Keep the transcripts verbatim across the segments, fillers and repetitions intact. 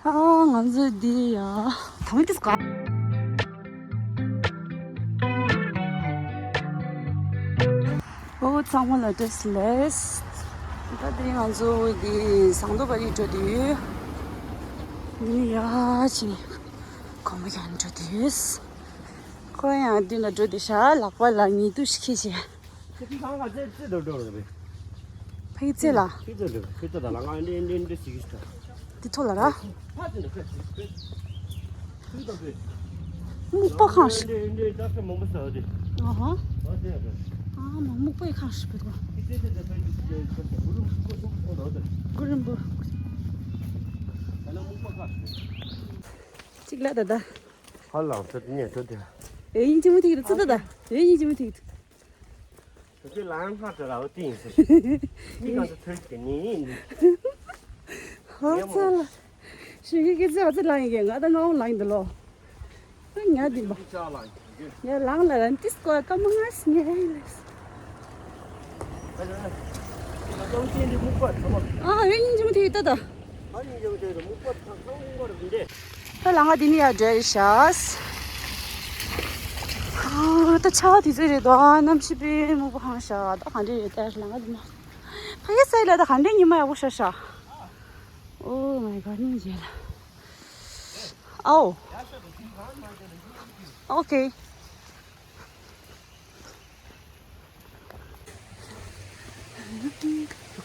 ཨ། ང་ཚོ་འདི་ཡ། ད་མི་དེ་ག་ཨོ། ཚང་མ་ལ་བཀྲ་ཤིས་བདེ་ལེགས། ད་དེ་ང་ཚོ་འདི་ཟངས་མདོག་དཔལ་གྱིས་འགྲོ་དུས། འདི་ནས་ཡ་ཕྱིན་གོམ་པ་རྒྱག་འགྲོ་དུས། ཁོ་ཡང་འདི་ལ་འགྲོ་དུས་ཤ་ལག་པ་ལ་ཉི་གདུགས་ཤིག་ཁྱེར་བྱས། ཁྱེད་ཁང་ང་ཚེ་ཚེ་འགྲོ་འགྲོ་རེད། ཕ་གི་རྩེ་ལ། ཁྱེད་ཚེ་འགྲོ་ཁྱེད་ཚེ་ད་ལ་ང་འདྲེ་འདྲེ་འདྲེ་ཟིག་གིས་ད། འདི་ཐོག་ལ་ར། ཕ་ཚེ་འགྲོ་ཁྱེད་ཚེ། ཁྱེད་ད་ཚེ། སྨུག་པ་ཁང་ཞིག་འདྲེ་འདྲེ་ད་ཁྱེད་མང་པོ་ཟ་བ་དེ། ཨ་ཧ། ཨ་ཚེ་ཡ་ད། ཨ་མ་སྨུག་པའི་ཁང་ཞིག་བུད་གོ། ཁྱེད་ཚེ་ཚེ་ད་ཕ་གི་ཚེ་ཚེ་ཚེ་གུ་རུ་མགོ་ཆུང་པོ་ཐོག་ལ་ད། གུ་རུ་མགོ། ད་ལ་སྨུག་པ་ཁང་ཞིག་གཅིག་ལ་ད་ད། ཧ་ལང་ཚོ་དེ་ནས་ཚོ་དེ། ཨེ་ཡིན་ཅི་མོ་ཐིག་ད་ཚོ་ད་ད། ཨེ་ཡིན་ཅི་མོ་ཐིག་ད། ཚོ་དེ་ལང་ཁ་ཚོ་ར་བ་ཏིང་ཟེར། ནི་གང་ཚོ་ཚོ་དེ་ནི་ཡིན། ཧ་ཚ་ལ། ཞུ་གི་གི་ཚོ་ཚོ་ལང་ཡིན་གི། ང་ད་ང་འོང་ལང་ཡིན་ད་ལོ། ང་འདི་མ། ཡ་ལང་ལ་རན་ཏིས་ཀོ་ཀ་མ་ང་སི་ཉེ་ཧེ་ལེས། ཨ་ཡོད་ཉིན་ཅི་མོ་དེ་ཡོད་ད་ད། ད་ལ་ང་འདི་ནས་ཡར་འགྲོ་རེད་ཤག་ཨ་ད་ཆར་པ་དེ་ཚོ་རེད་དོ། གནམ་གཤིས་དཔེ་སྨུག་པ་ཧང་ཤག་ད་ག་འདྲ་རེད། ད་ལ་ང་འདི་ན་ཕ་གི་སའི་ལ་ད་ག་འདྲ་ཉི་མ་ཡག་པོ་ཤར་ཤག Oh my god ཉིན་རྗེས་ལ། ཨའོ། ཨོ་ཁེ།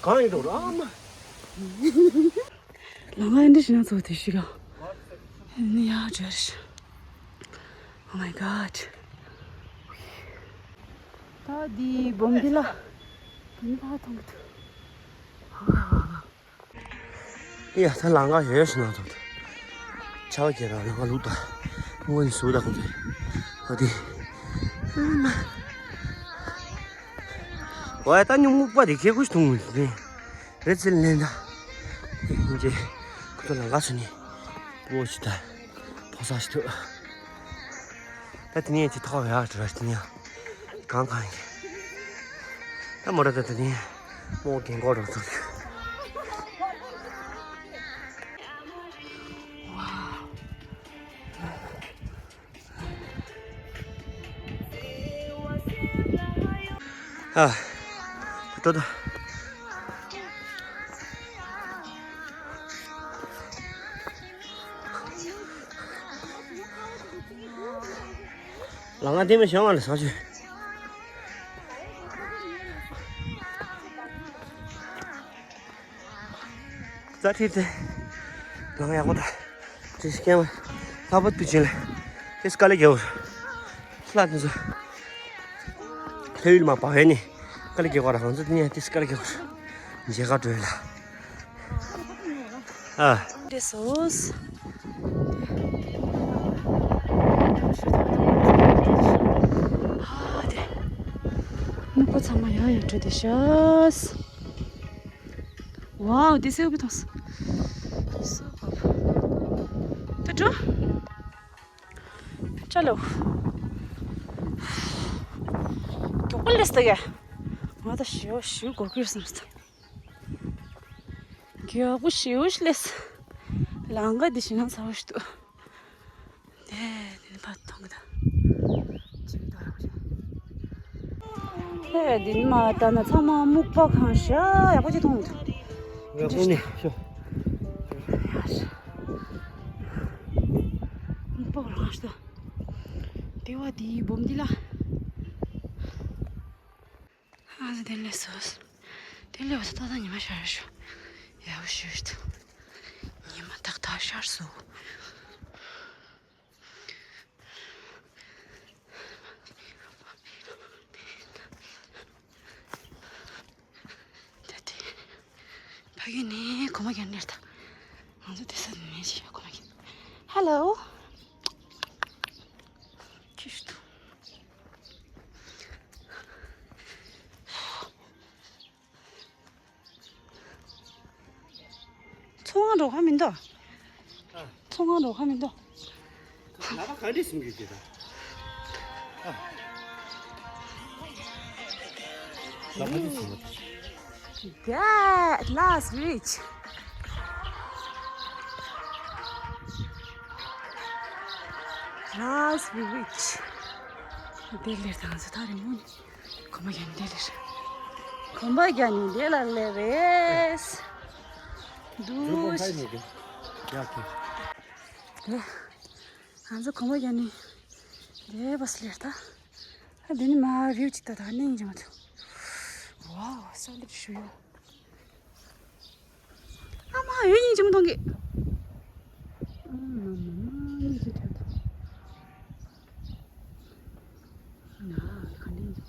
གང་ཡིན་འགྲོ་ར་མ། ལ་ང་འདི་ཞིག་ན་ཚོ་དེ་ཞིག་ཨ། ནི་ཡ་ཇར་ཤ། Oh my god ད་འདི་སྦོམ་འདི་ལ། འདི་ཕར་མཐོང་གི་འདུག་ཡ་ད་ལང་ཀ་ཡོད་ཤི་ན་ཐོག་ཆ་བ་ཁྱེད་རང་ལང་ཀ་ལུག་ད། ངོ་ནི་སུ་ད་ཁོ་ཚོས་ཨ་དེ། ཝའི་ད་ཉུང་སྨུག་པ་དེ་ཁྱེད་ཀུ་ཤི་ཐུང་ངུ་ནི་རེད་ཚེ་ལེན་ད། དེ་ཡིན་ཅེ་ཁོ་ཚོ་ལང་ཀ་སུ་ནི་པོ་ཤི་ད་ཕོ་ས་ཤི་ཐུག་ད་དེ་ནས་ཅི་ཐོག་ཡག་དྲི་བ་དེ་ནས་གང་གང་ཡིན། ད་མོ་ར་ད་དེ་ནས་མོ་རྒན་གོག་རོགས་ཚོ་ལ། ཨ། ཏོ་ཏོ། ལ་ང་དེ་མི་བྱང་བ་ལ་ས་ཆུ། རྩ་ཁྲིད་དེ། ལང་ཡག་པོ་ད། དེ་སྐྱེ་བ། ལྷག་པར་དུ་ཅིང་ལ། དེ་སྐ་ལེ་རྒྱལ་བོ། ལྷ་དེ་ཚོ། ལྷ་ཡུལ་མ་པ་བས་ནི། སྐ་ལེ་རྒྱལ་བོ་ར་ང་ཚོ་དེ་ནས་དེ་སྐ་ལེ་རྒྱལ་བོ། མཇལ་ཁ་འགྲོ་ཡ་ལ། ཨ། འདྲེ་སོས། ཨ་དེ། སྨུག་པ་ཚང་མ་ཡར་ཡར་འགྲོ་དེ་ཤག་ཝའོ་དེ་སེའུ་བི་ཐོངས། སོ་བབ། ད་འགྲོ། ཅ་ལོ། མགྱོགས་པོ་སླེབས་ད་ཡ། ང་ད་ཞེ་པོ་ཞེ་པོ་འགོར་གྱི་རེད་བསམ་སོང་། མགྱོགས་པོ་ཞེ་པོ་སླེབས། ལང་ཀ་འདི་ཞེ་ན་ཚ་པོ་ཞིག་འདུག་དེ་དེ་ནི་ཕར་མཐོང་གི་ད། ཅིག་ད་ར་བ་ཞིག་ཧེ་འདི་ནི་མ་ལྟ་ན་ཚང་མ་སྨུག་པ་གང་ཤ་ཡག་པོ་ཅིག་མཐོང་གི་འདུག་ཡག་པོ་ནི་ཤོ། ཡ་ཤ། སྨུག་པ་གང་ཤ་ད། དེ་བ་དེའི་སྦོམ་འདི་ལ། ཨ་ཙི་དེ་ལས་སོ། དེ་ལས་བ་ད་ད་ཉི་མ་ཤར་ཤོ། ཡ་བ་ཤོ་ཤོ། ཉི་མ་ཏག་ཏག་ཤར་སོ། ད་དེ། ཕ་གི་ནས་གོ་མ་རྒྱག་ནས་ད། ང་ཚོ་དེ་ས་ནས་ཅི་ཡ་གོ་མ་རྒྱག Hello། ཁྱི་ཤི་ཐུ། ཚོང་ཁང་འགྲོ་ཁ་མི་འདུག་ཚོང་ཁང་འགྲོ་ཁ་མི་འདུག་ལ་ཕ་ག་འདྲས་སུ་འགྱུར་གྱི་ད། ལ་ཕ་འདྲས་སུ་འགྱུར། Yeah, at last reach. Last village. དེ་ལེར་དང་ཚོ་ཐག་རིང་མོ་ནི། གོམ་པ་རྒྱག་ནི་དེ་ལེར། གོམ་པ་རྒྱག་ནི་དེ་ལ་ལེ་རེད། འདུག་ཟེར་ནས་དེ། ཡག་གི། དེ། ང་ཚོ་གོམ་པ་རྒྱག་ནི། དེ་བས་ལེར་ད། ཨ་འདི་ནི་མ་རིའུ་ཅིག་ད་ད་གནས་ཀྱི་མ་ཐུབ། ཝའོ་ས་འདི་ཞུ་ཡོད། ཨ་མ་འོད་སྙིང་རྗེ་མོ་གཏོང་གི། ཨ་མ་མ་མ་སྙིང་རྗེ་ཐོད་དོ། ན་ག་འདྲ་ཡིན།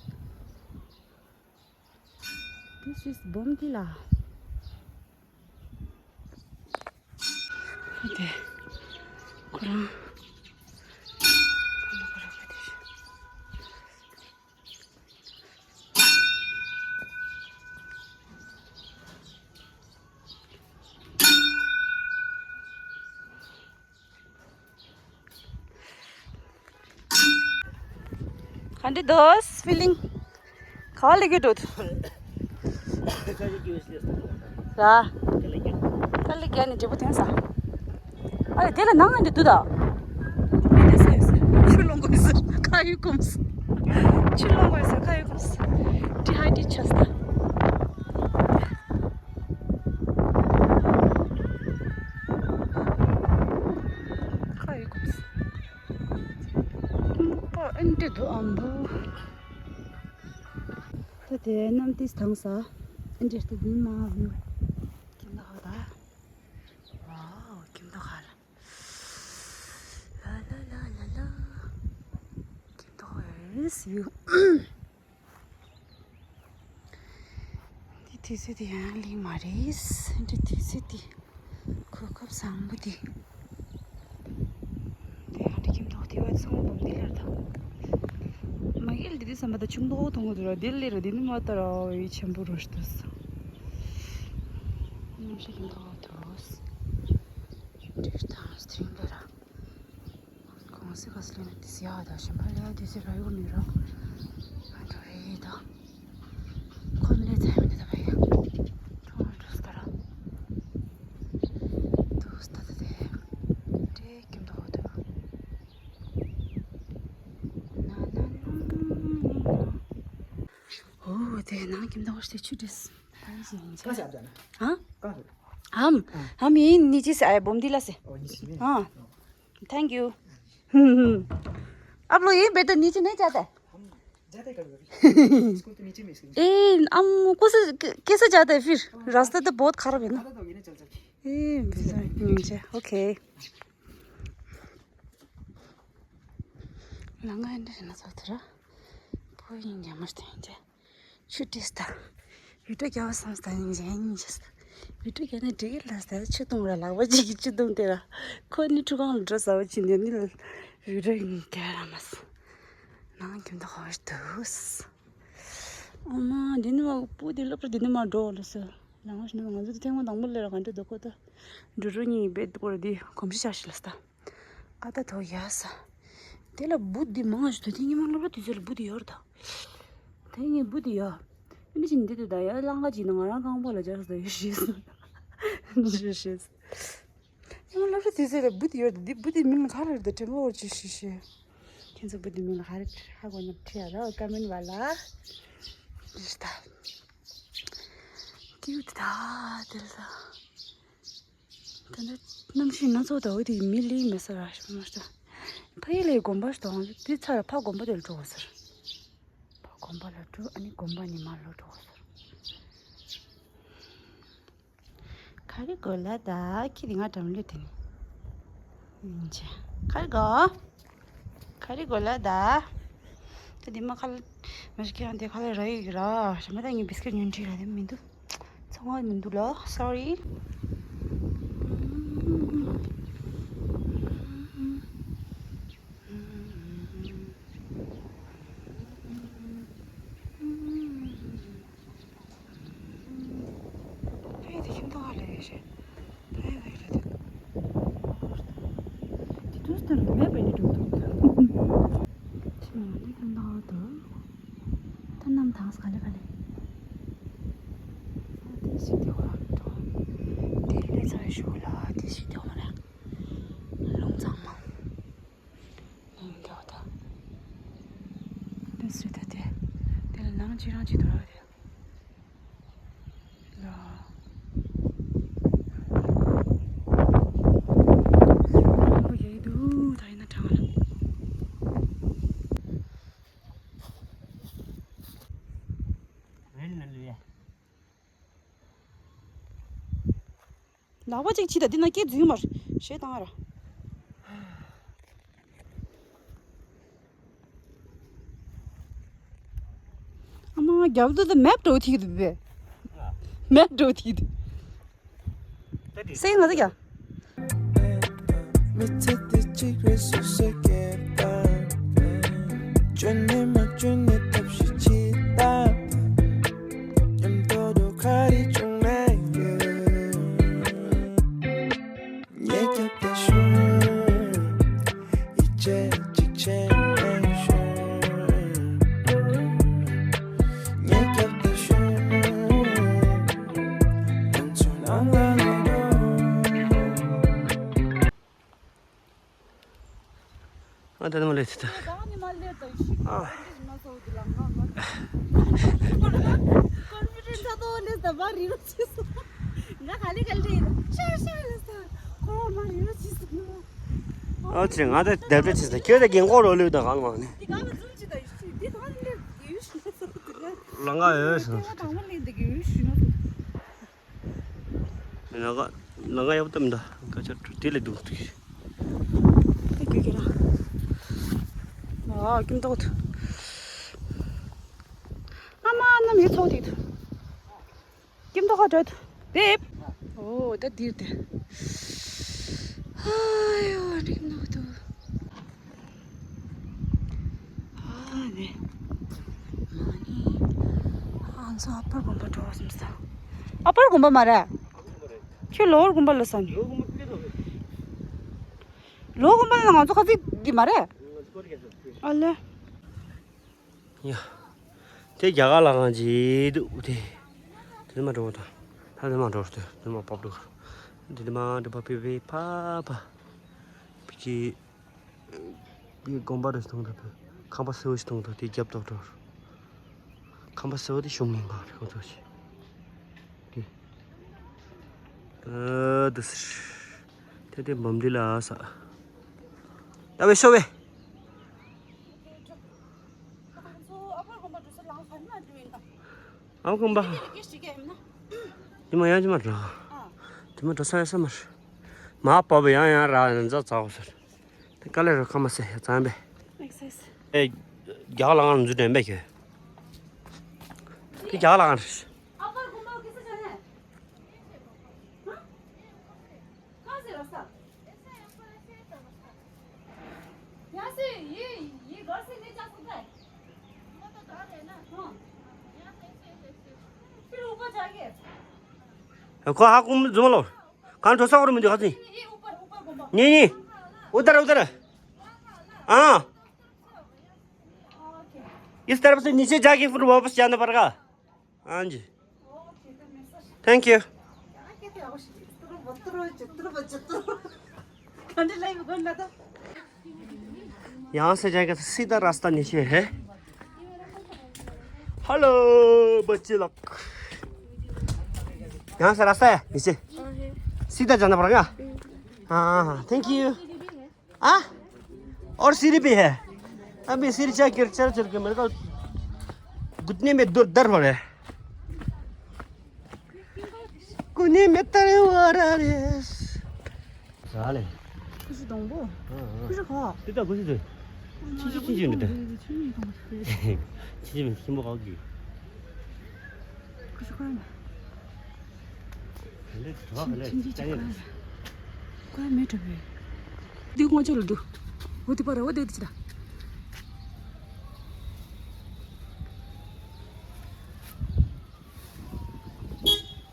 This is Bomdila. དེ་ཁོ་རང་། ག་འདྲ་འདུག་ཕི་ལིང་། ག་པར་སླེབས་ཀྱི་འདུག་ར། ད་ལི་རྒྱ་ནས་འབྲས་བུ་ཐོན་ས། ཨ་རེ་དེ་ལ་ནང་ང་འདི་འདུག་ད། མི་དེ་སུ་ཡོད་ས། ཆུ་སློང་དགོས་ས་ཁ་ཡོད་ཀུམ་ས། ཆུ་སློང་དགོས་ས་ཁ་ཡོད་ཀུམ་ས། ཌི་ཧའི་ཌེཊ་ཆགས་ས། ཁ་ཡོད་ཀུམ་ས། པ་ཨེ་འདྲ་འདུག་ཨམ་བུ། ད་དེ་གནམ་ཏིས་དྭངས་ས། ཨེ་འདྲ་ཏི་དུས་མ་བུ། ཁྱིམ་ད་ཧོ་ད། ཝའོ་ཁྱིམ་ད་ཧ་ལ། ལ་ལ་ལ་ལ་ལ། ཁྱིམ་ད་ཧོ་ཨེ་སི་ཡུ། འདི་དུས་ཚོད་དེ་ཡང་ལིང་མ་རེད། འདི་དུས་ཚོད་དེ་གོ་སྐབས་བཟང་པོ་དེ། དེ་ཡང་འདི་ཁྱིམ་ཐོག་དེ་བ་ཚང་མ་འདི་ལ་རེད་ད། མ་གིལ་འདི་དུས་བསམ་པ་ད་ཆུང་མདོག་མཐོང་གི་འདུག་ར། འདི་ལས་ར་འདི་ནི་མ་ལྟ་ར་བའི་ཆེན་པོ་རོ་ཤི་དུས། ནམ་ཞིག་ཁྱིམ་ཐོག་དུ། འདྲེ་དང་སྟྲིང་ལས་ར། གོང་སེ་ག་སི་ལེན་ཏི་སི་ཡ་ད་ཞིམ་པ་ལས་ཏི་སི་ར་ཡོང་ནི་ར། ང་འགྲོ་རེད་ད། ཁོ་ནི་ལས་ཚད་མི་འདི་ད་བས་ཡ། ཁྲོང་འགྲོ་སྟ་ར། དུ་སྟ་ད་དེ། འདྲེ་ཁྱིམ་ཐོག་དུ། ན་ན་ན་ན། ཨོ་དེ་ནང་ཁྱིམ་ཐོག་ཞིག་ཆུ་འདྲེས། གང་ཞིག་ཡིན་ཆ། གང་ཞིག་ཨ་ཨ། ཨམ། ཨམ་ཡིན་ནི་ཅི་སེ་ཨ་བོམ་དི་ལ་སེ། ཨོ་ནི་ཅི་མེ། ཨ། Thank you. ཨབ་ལོ་ཡིན་བེ་ད་ནི་ཅི་ནེ་ཅ་ད། ཨམ་ཇ་ད་ག་རུ་རི། སྐུལ་དུ་ནི་ཅི་མེ་སྐུལ། ཨེ་ཨམ་ཀུ་སི་ཀེ་སི་ཇ་ད་ཕིར། ར་སྟ་ད་བོད་ཁ་ར་བེ་ན། ཨ་ད་དོ་ཡིན་ན་ཅལ་ཅལ་ཁི། ཨེ་བེ་ད་ནི་ཅི་ཨོ་ཁེ། ལ་ང་ཨེ་འདྲ་ཞིག་ན་ཚོགས་ཐུ་ར། བོད་ཡིན་ཉམས་མར་བསྟན་ཅེ། ཆུ་ཏིས་ད། བི་ཏྲོ་རྒྱག་པ་བསམ་སྟངས་ཡིན་གཞན་ཡིན་ཞེས། བི་ཏྲོ་རྒྱག་ན་འགྲིག་གི་ལ་ཟེར་ཆུ་བཏུང་ར་ལག་པ་གཅིག་གིས་ཆུ་བཏུང་དེ་ར། ཁོ་ནི་ཁྲུ་གང་ལ་འགྲོ་ཟ་བ་ཅི་འདི་ནི་ལ། བི་ཏྲོ་རྒྱག་ར་མ་སོང་། ནང་ཁྱིམ་ཐོག་ཧོར་དུས། ཨོ་མ་འདི་ནི་མ་སྤུ་དེ་སློབ་གྲྭ་འདི་ནི་མ་འགྲོ་ལ་ཟེར། ལ་ང་ཞིག་ནི་ང་ཚོ་དེ་ཐེངས་མ་དང་པོ་ལས་ར་ག་འདྲ་འདུག་ཁོ་ད། འགྲོ་རུ་གཉིས་བེད་སྐོར་འདི་གོམས་གཤིས་བྱ་ཞིག་ལ་ཟེར། ཨ་ད་དོ་ཡ་ས། དེ་ལ་བུ་འདི་མང་ཞིག་ཏུ་དེ་ཉི་མ་སློབ་གྲྭ་དུས་ཚོད་ལ་བུ་འདི་ཡོད་རེད་ད། དེ་ངས་བུ་འདི་ཡ། ཨ་ནི་ཅི་འདི་དེ་ད་ཡ་གླང་ག་ཅིག་ན་ང་རང་རྐང་པ་ལ་སྦྱར་ས་ཡོད་ཤེས་སོ། ཡོད་ཤེས། ཉི་མ་སློབ་གྲྭ་དུས་ཚོད་ལ་བུ་འདི་ཡོད་ད། འདི་བུ་འདི་མིང་ལ་ག་རེ་རེད་ད་དྲན་པ་འོར་ཅི་ཤེས་ཤེས། ཁྱེད་ཚོ་བུ་འདི་མིང་ལ་ག་རེ་ཧ་གོ་ན་ཁྲི་ཡ་ར་ཀ་མེན་བ་ལ། འདི་ད། ཀིའུ་ཊི་ད་དེ་ལ་ད། ད་ནི་གནམ་གཤིས་སྣ་ཚོགས་དང་འོ་དེ་མི་ལི་མེད་ས་ར་ཤི་མ་ཤི། ཕ་ཡུལ་ལའི་དགོན་པ་ཞིག་དང་དེ་ཚར་ཕ་དགོན་པ་དེར་འགྲོ་དགོས་ཟེར། ཕ་དགོན་པ་ལ་འགྲོ། ཨ་ནི་དགོན་པ་ཉི་མ་ལོ་འགྲོ་དགོས་ཟེར། ག་རེ་དགོས་ལ་ད་ཁྱི་དེ་ང་འགྲམ་ལོས་དེ་ནི། ཡིན་ཅེ། ག་རེ་དགོས། ག་རེ་དགོས་ལ་ད། ད་དེ་མ་ཁ་ལ། མ་ཤི་ཁྱེད་རང་དེ་ཁ་ལ་ར་ཡོད་ཀྱི་ར། ཞེ་མ་ད་ངས་བིས་ཀེ་ཊི་ཉོན་ཁྲིད་ར་དེ་མི་འདུག་ཚང་མ་མི་འདུག་ལ། སོ་རི། ཕ་ཡུལ་དེ་ཁྱིམ་ཐོག་ག་ལ་ཡོད་ཤེ། ཕ་ཡུལ་ག་ལ་ཡོད་དེ། དེ་དུས་ལྟར་མེད་པའི་ནི་འགྲོ་ཐུབ་ཐུབ། ཁྱིམ་ནང་ནས་ཁྱིམ་ཐོག་ཏུ། ད་གནམ་དྭངས་ག་ལེ་ག་ལེ། ཨ་དེ་ཞིག་དེ་ཧོ་རང་འགྲོ། དེ་ལས་ཚར་ཞུ་ལ་དེ་ཞིག་དེ་ཧོ་རང་། ལུང་ཚང་མ། ཁྱེད་རང་ཅིག་འདུག་ར་དེ། ལ། ཨོ་ཡེ་འདུག་ད་ཡིན་ན་དྲང་ལ། ལག་པ་གཅིག་ཕྱིས་དང་འདི་ན་སྐད་འཛུལ་མ་རེད། ཞེས་བཏང་ཨ་ར། ཨ་མ་རྒྱབ་ཏུ་དུ་མེབ་འགྲོ་ཐིག་དུ་བས། མེབ་འགྲོ་ཐིག་དུ། སེང་ང་ཚ་རྒྱ། མི་ཚེ་འདི་གཅིག་རེད་སུ་ཞིག་གིས་ད། བཅོས་ནས་མ་བཅོས་ནས་ཐབས་ཤེས་ཅི་ལྟ། མཉམ་དུ་དུ་ག་རེ་བྱུང་ན་ཡོད། ཉེ་རྒྱབ་ཏུ་ཤོག་ཡིད་ཆེས་གཅིག་བྱས་ནས་ཤོག་ཉེ་རྒྱབ་ཏུ་ཤོག་ང་ཚོ་ནང་ལ་ལོག་ཨ་ད་ནི་མ་ལས་ད། ད་ནི་མ་ལས་ད་ཤི། ཨ། ཀོར་མི་རིན་ཚ་ཏོ་ལས་ད་བ་རི་རུ་ཆི་སོ། ང་ག་ལེ་ག་ལེ་ཡིན། ཤ་ཤ་ལས་ད་ཁོ་མ་རི་རུ་ཆི་སོ། ཨ་ཅེ་ང་ད་དེབ་རེ་ཆི་སོ་ཁྱོད་ད་རྒན་གོག་རོ་ལུས་ད་གང་མ་ནི། འདི་གང་ལ་ཛུམ་ཅི་ད་ཡུ་ཤི། འདི་གང་ལ་ལས་ཡུ་ཤི་ན་སོ་ད། ལང་ག་ཡོད་སོ། ད་ང་ལས་ད་ཡུ་ཤི་ན་སོ། ལང་ག་ལང་ག་ཡག་པོ་བཏབ་མི་འདུག་ཀ་ཆ་དེ་ལས་སྡུག་འདུག་ཨེ་རྒྱུ་རྒྱུ་ར། ཨ་ཀིམ་ཏོག་ཏུ། ཨ་མ་ན་མི་ཚོགས་དེ་དུ། ཀིམ་ཏོག་ཁ་བྲལ་དུ། དེབ། ཨོ་ད་དེར་དེ། ཨ་ཡོ་ཀིམ་ཏོག་ཏུ། ཨ་ནི། མ་ནི། ཨ་ང་ཚོ་ཨ་པར་དགོན་པ་འགྲོ་བ་སེམས་ས། ཨ་པར་དགོན་པ་མ་རེད། ཁྱོད་ལོ་ཝར་དགོན་པ་ལ་སོང་། ལོ་ཝར་དགོན་པ་ལ་ང་ཚོ་ཁ་ཚིག་འདི་མ་རེད། ཨ་ལེ། ཡ། དེ་རྒྱ་གར་ལ་ང་ཅི་འདུག་དེ། དེ་མ་འགྲོ་དང་། ད་དེ་མ་འགྲོ་དེ་དེ་མ་བབ་འགྲོ། དེ་དེ་མ་འགྲོ་པ་པི་པི་ཕ་ཕ། པི་ཅི། པི་དགོན་པ་རེ་ཞིག་མཐོང་ཐུབ། ཁང་པ་སེར་པོ་ཞིག་མཐོང་ཐུབ་དེ་རྒྱབ་ཏོག་འགྲོ། ཁང་པ་སེར་པོ་དེ་ཤོང་ངེས་མ་རེད་ཁོ་ཚོ་ཞིག་དེ། ཨ་དུ་སིར། དེ་དེ་འབམ་འདི་ལ་ས། ད་བས་ཤོ་བས། ཨ་ཁང་པ། དེ་མ་ཡང་ཅི་མ་ར། དེ་མ་འགྲོ་ས་ཡ་ས་མ་ར། མ་པ་བས་ཡང་ཡང་ར་ཡང་ཛ་ཙའོ་སར། དེ་ཀ་ལེ་ར་ཁ་མ་སེ་ཡ་ཙང་བས། ཨེ་རྒྱ་ག་ལ་ང་འཛུལ་དྲན་པས་ཁྱོད། དེ་རྒྱ་ག་ལ་ང་རེད། ཁོ་ཧ་གོ་མི་འཛུམ་ལོ། གང་འགྲོ་ས་གོ་ར་མི་འདུག་ཧ་ཙི། ཉེ་ཉེ། ཨུ་ཏར་ཨུ་ཏར། ཨ། इस तरफ से नीचे जाके फिर वापस जाना पड़ेगा। हाँ जी। Thank you। यहाँ से जाएगा तो सीधा रास्ता नीचे है। हेलो बच्चे लोग। यहाँ से रास्ता है नीचे। सीधा जाना पड़ेगा। हाँ हाँ, थैंक यू। हाँ? और सीढ़ी भी है। अभी सीढ़ी चढ़ के, चढ़ चढ़ के मेरे को घुटने में दर्द, दर्द हो रहा है। कुने में तरे वारा रे। साले। कुछ दोंगो? हाँ, हाँ। कुछ खा। तेरा कुछ दे। चीची चीची नहीं दे। चीची में किम्बो खाओगी। कुछ खा ना। འདི་ངོ་ཅོག་ལ་འདུག་འོ་དེ་པར་འོ་དེ་དེ་ཅི་ད།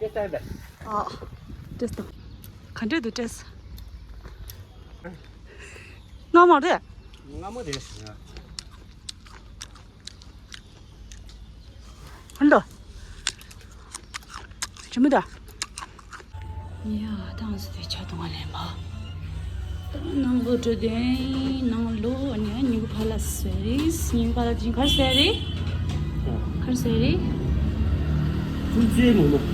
ཨ། ཏེས་ཏ། ག་འདྲས་འདུག་ཏེས། ང་མ་རེད། ང་མ་རེད། ཧན་དོ། ཅི་མི་ད། ཡ་ཏང་སི་དེ་ཆ་དུང་བ་ལེན་པ། ནང་ལོ་འགྲོ་དོན་ནང་ལོ་ཨ་ནི་ཉིན་གུ་ཕ་ལ་ཟེར་རེད། ཉིན་གུ་ཕ་ལ་ཅིང་གར་ཟེར་རེད། ཁ་ ཟེར་རེད། ཀུན་རྩེའི་མོག་མོག་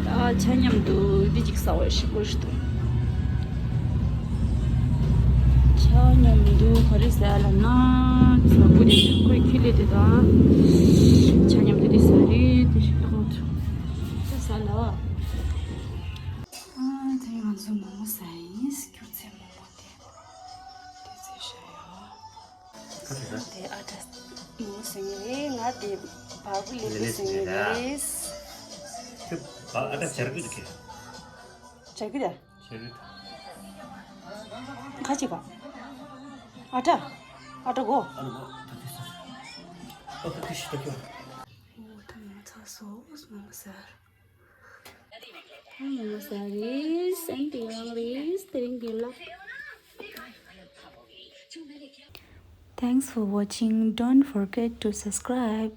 ད་ཆ་མཉམ་དུ་འདི་གཅིག་ཟ་བ་ཞིག་དགོས་ཤི་འདུག་ཆ་མཉམ་དུ་ག་རེ་ཟ་ལ་ན། ཟ་དགོས་རེད། ཁོའི་ཁྱི་ལས་དེ་དང་། ཆ་མཉམ་དུ་དེ་ཟ་རེད། དེ་ཞིག་ཏུ་ཁོང་ཚོ་ཟ་ལ་བ། ཨ་དེ་ང་ཚོ་མོག་མོག་ཟ་ཡིན། ཀུན་རྩེའི་མོག་མོག་དེ་དེ་ཚོ་ཤ་ཡོད། ང་དེ་ཨ་ཏྲ་མོག་ཟ་ངེས་རེད། ང་དེ་བ་བུ་ལེ་ལེ་ཟ་ངེས་རེད། ཁྱོད་ཨ་ཏྲ་སྦྱར་གི་འདུག་གས། སྦྱར་གི་རེད། སྦྱར་གི་རེད། ཁ་ཅིག་ག་ཨ་ཏྲ། ཨ་ཏྲ་གོ། ཨ་ཏྲ་གོ། ད་དེ་ཟ། ཨོ་ད་དེ་ཤི་ད་ཁྱོད། ཨོ་ད་ང་ཚ་སོ་མོག་མོག་ཟ། ཨ་མོག་མོག་ཟ་རེད། སེམས་དེ་ཡང་རེད། དེ་རིང་གི་ལབ། Thanks for watching. Don't forget to subscribe.